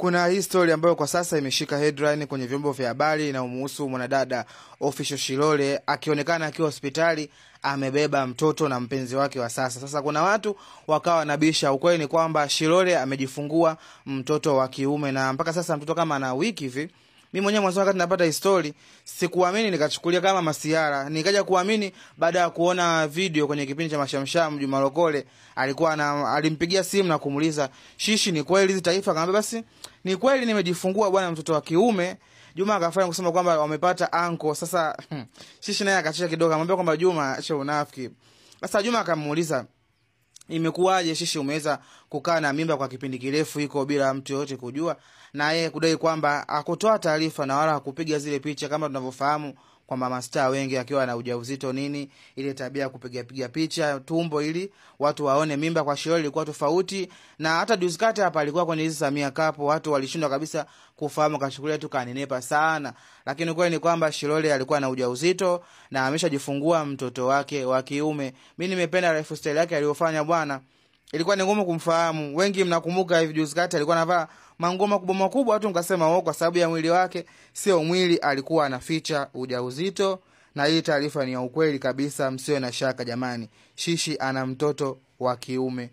Kuna hii story ambayo kwa sasa imeshika headline kwenye vyombo vya habari na umuhusu mwanadada Official Shilole akionekana akiwa hospitali amebeba mtoto na mpenzi wake wa sasa. Sasa kuna watu wakawa wanabisha. Ukweli ni kwamba Shilole amejifungua mtoto wa kiume na mpaka sasa mtoto kama ana wiki hivi. Mimi mwenyewe mwanzo wakati napata story sikuamini, nikachukulia kama masiara. Nikaja kuamini baada ya kuona video kwenye kipindi cha Mashamsham. Juma Lokole alikuwa alimpigia simu na kumuuliza Shishi, ni kweli hizi taifa? Akamwambia basi ni kweli nimejifungua bwana mtoto wa kiume. Juma akafanya kusema kwamba wamepata anko. Sasa Shishi naye akacheka kidogo, akamwambia kwamba Juma acha unafiki. Sasa Juma akamuuliza imekuwaje Shishi umeweza kukaa na mimba kwa kipindi kirefu hiko bila mtu yote kujua, na yeye kudai kwamba hakutoa taarifa na wala hakupiga zile picha kama tunavyofahamu kwamba mastaa wengi akiwa na ujauzito nini ile tabia ya kupiga piga picha tumbo ili watu waone mimba. Kwa Shilole ilikuwa tofauti, na hata juzi kati hapa alikuwa kwenye hizi Samia Cup, watu walishindwa kabisa kufahamu, kashukulia tu kanenepa sana. Lakini kweli ni kwamba Shilole alikuwa na ujauzito na ameshajifungua mtoto wake wa kiume. Mimi nimependa lifestyle yake aliyofanya bwana. Ilikuwa ni ngumu kumfahamu. Wengi mnakumbuka hivi juzi kati alikuwa anavaa manguo makubwa makubwa, watu mkasema wao kwa sababu ya mwili wake. Sio mwili, alikuwa anaficha ujauzito, na hii taarifa ni ya ukweli kabisa, msiwe na shaka jamani. Shishi ana mtoto wa kiume.